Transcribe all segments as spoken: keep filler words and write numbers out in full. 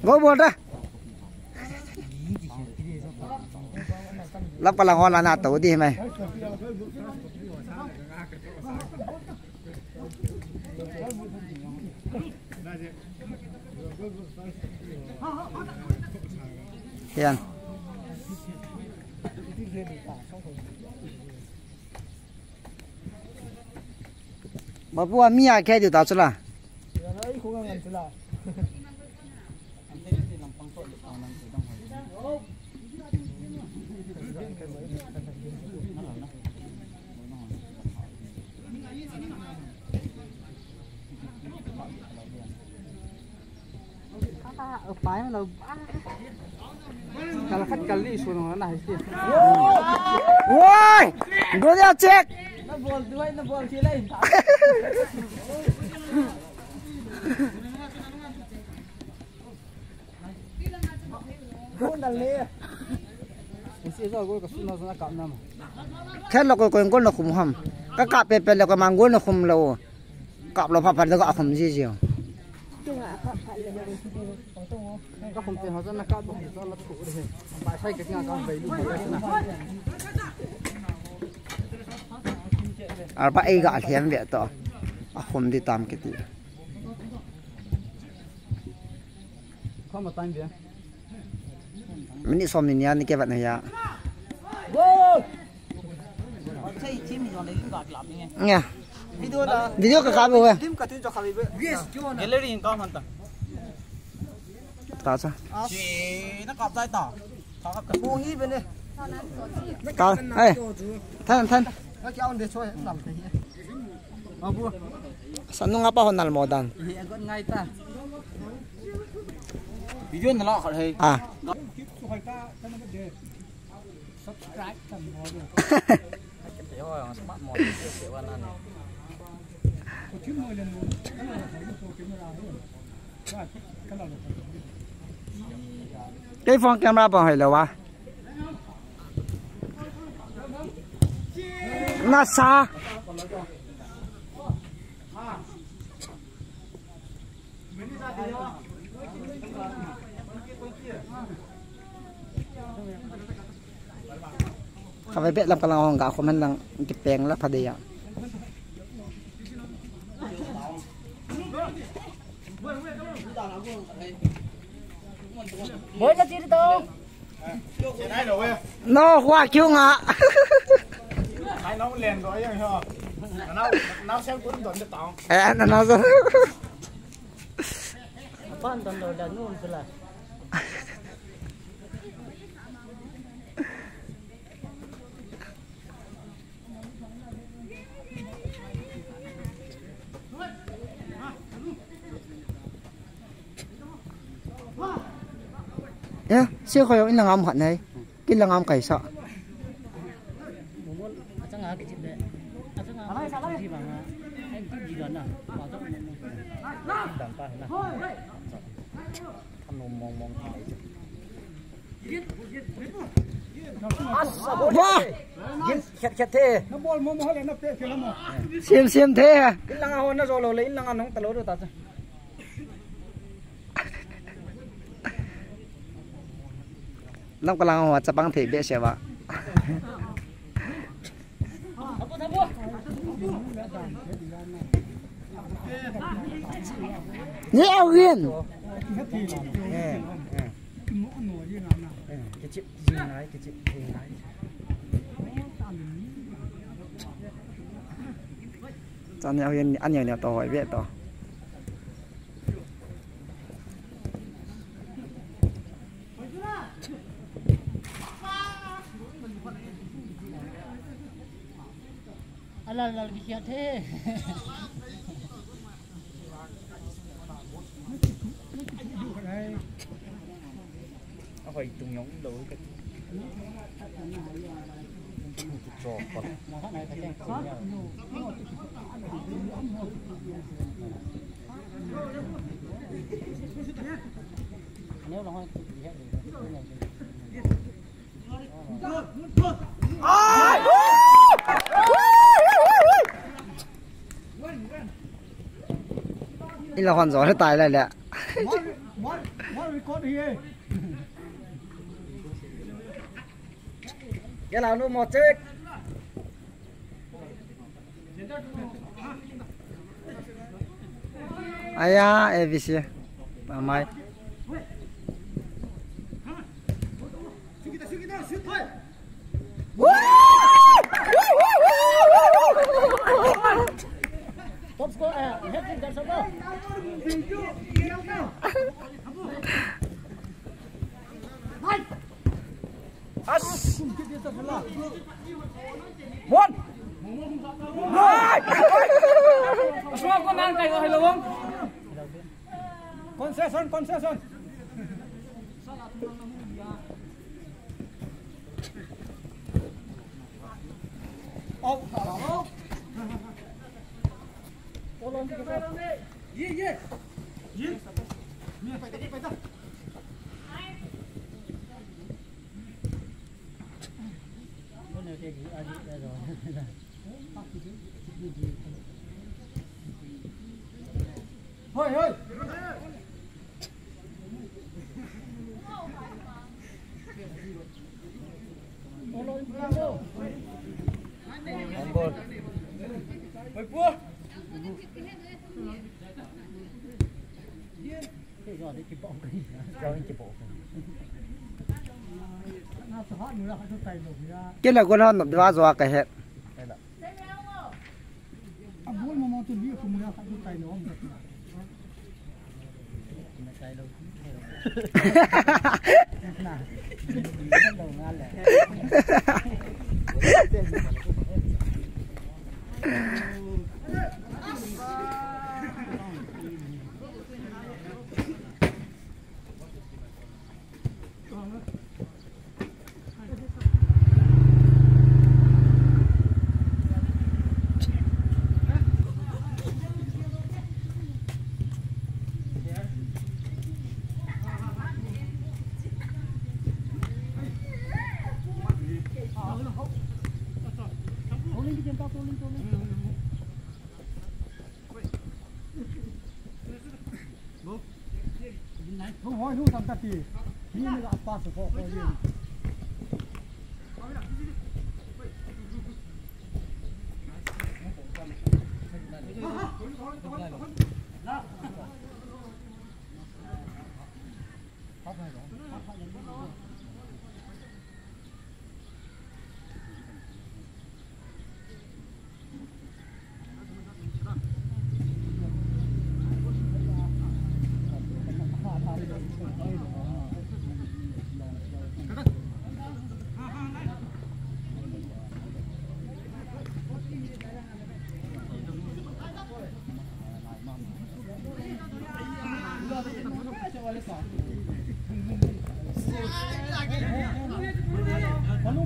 Go bol ra. Lap ka lang ho la na to di mai. Hian. Babu a mi a khe diu ta chula. Kal khat kal ni sun na hai si. Woi! Go dia check. Na bol tu hai na bol si lai. Go na le. Si so go ka sun na sun na kap na ma. Khen lo ko ko gol na khum ham. Ka kap pe pe lo ka mang gol na khum lo. Kap lo pha pha lo ka khum ji ji. Ka khum te ha na kap lo la thu de. Ba sai ka nga ka bai lu na. Arpa ei ga thiam ve to. A khum di tam kiti. Khom time ve. Minute som ni nia ni ke vat na ya. Go! Nya. Video la. Video ka ka bo we. Team ka tin jo ka be. Gallery in ka han ta. Ta cha. Si na kap tai ta. Ka kap ta. Ko hi be ne. Ta. Ai. Than than. Ka kya on de choi lam te hi. Abu. Sanung apa honal modan. Hi agon ngai ta. Video na la khat hai. Ah. Subscribe kan mo. Kei phone camera pa hai lo wa. Nasa. Ka vai bet lam ka lang hong ka khum hen lang kipeng la pha de ya. Boi ka tiri to. No, hua kiu nga. Ai, nong len do yang ho. Nau, nau sel kun don de tao. Eh, na nau sel. Pan don do da nun sela. Ya, si ko yo in lang am khat nai. Kin lang am kai sa. Asa, wah! Gin khet khet the. Na bol mo mo le na pe ke la mo. Sim sim the. In langa ho na zo lo le, in langa nong ta lo do ta cha. Lam ka langa ho chapang thei be se wa. Ni au yin. Eh, eh. Eh, kichip jing lai, kichip jing lai. Chan ni au yin, an yang ni to hoi be to. Alal lal ki khiat the. A hoi tung yong lo ka. Chu chu cho ko. Neu lo hoi tu ya. Ila hon jo le tai le le. One, one, one record here. Gel anu mo check. Aya, A B C. Amai. Top score, eh, hat-trick, that's a goal. As. One. Concession, concession. Out. Ye, ye. Ye. Hoi, hoi. On ball. Hoi, pua. Kei la goal hon nop diu a jo a ka het. A ball mo mo tu li ku mu ya ka tu tai lo.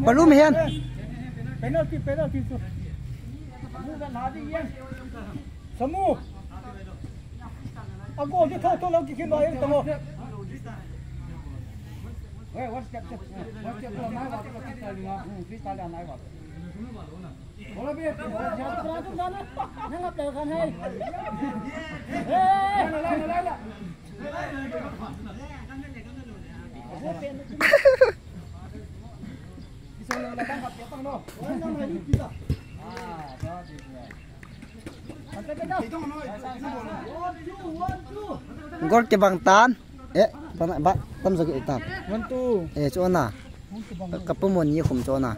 Balum hen. Penalty, penalty tu. Samu. Ago di tho tho lo ki kin lo yen tamo. Wei, what's that? What's that? Nai wa, nai wa. Goal kibang tan. Eh, bang, bang, tam jaki tan. One, two. Eh, chu na. Ka pumon ni khum chu na.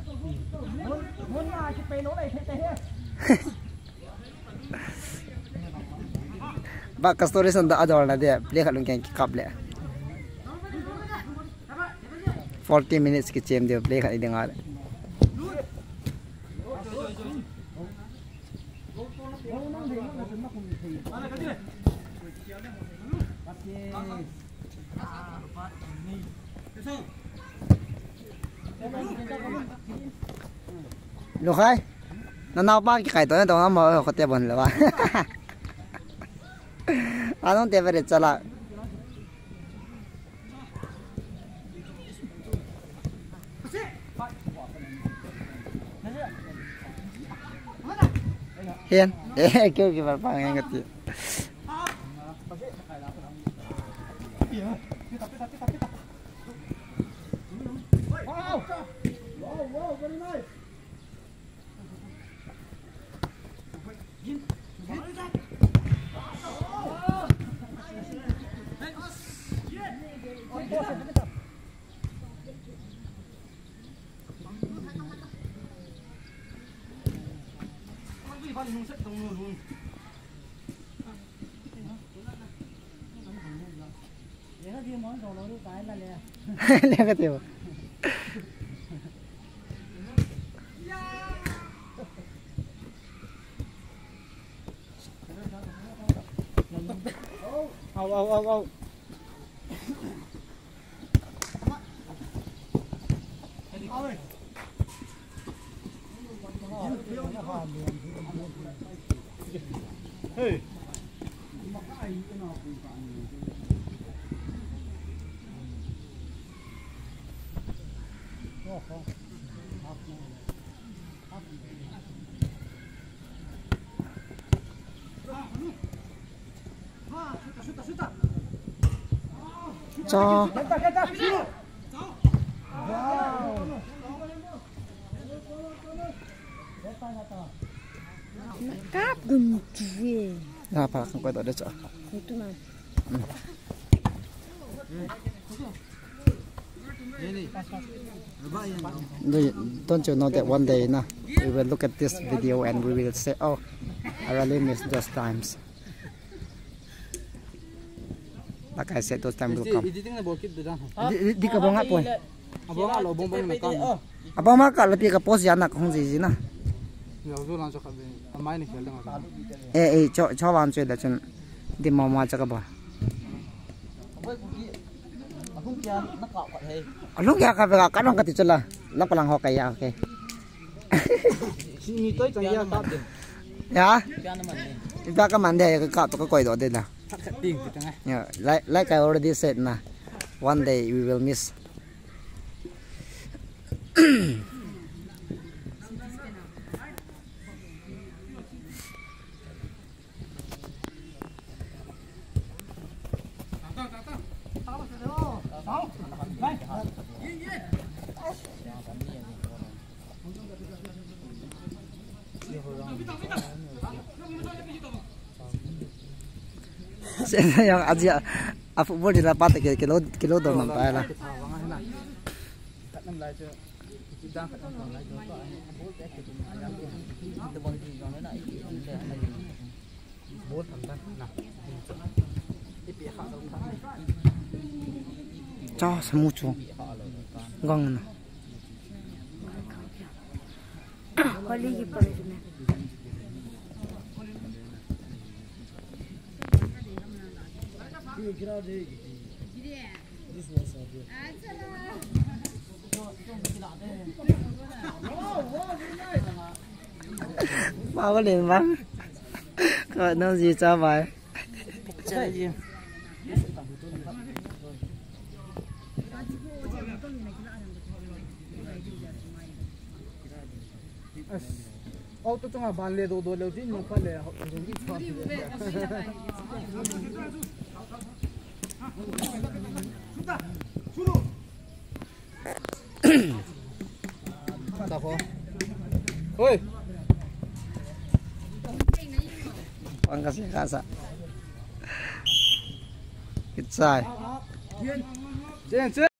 Ba ka story san da ador na de, play khat lung keng kap le. Forty minutes kichem de, play khat i ding a le. Lukhai, na naopa kikai to na to na mo ko te bon le ba. Anong te bere chala. Hian. Eh, keu ki bar pa ngai ngati. Wow! Wow, wow, very nice. Negative. Au, au, au, au. Hey. Cha. Kap dun chue. Na pa kan koi to de cha. Itu na. Do you, don't you know that one day, na, we will look at this video and we will say, "Oh, I really miss those times." Like I said, those times will come. Editing na bol kit da. Di, di, di ka bol nga poi. Abang lo bong bong na kan. Abang ma ka lapi ka post ya na kong ji ji na. Ya, zo lang so ka be. Amai ni khel da nga. Eh, eh, cho, cho lang cho da chun. Di mo ma cha ka bol. Alung kya ka bega ka nong ka ti chula. Lang palang ho ka ya, okay. Sini toi chang ya ka. Ya? Ita ka man de ka to ka koi do de na. Ya, like, like I already said na. One day we will miss. Yang aja a football di la pate ke kilo kilo do nam pa la. Cha samu chu. Gang na. Kali ki pare na. Ba ba len bang. Ka nang ji cha bai. Cha ji. Auto chunga ban le do do le jin nung pha le. Oi. Ang kasi kasa. Kitsai. Chen, chen.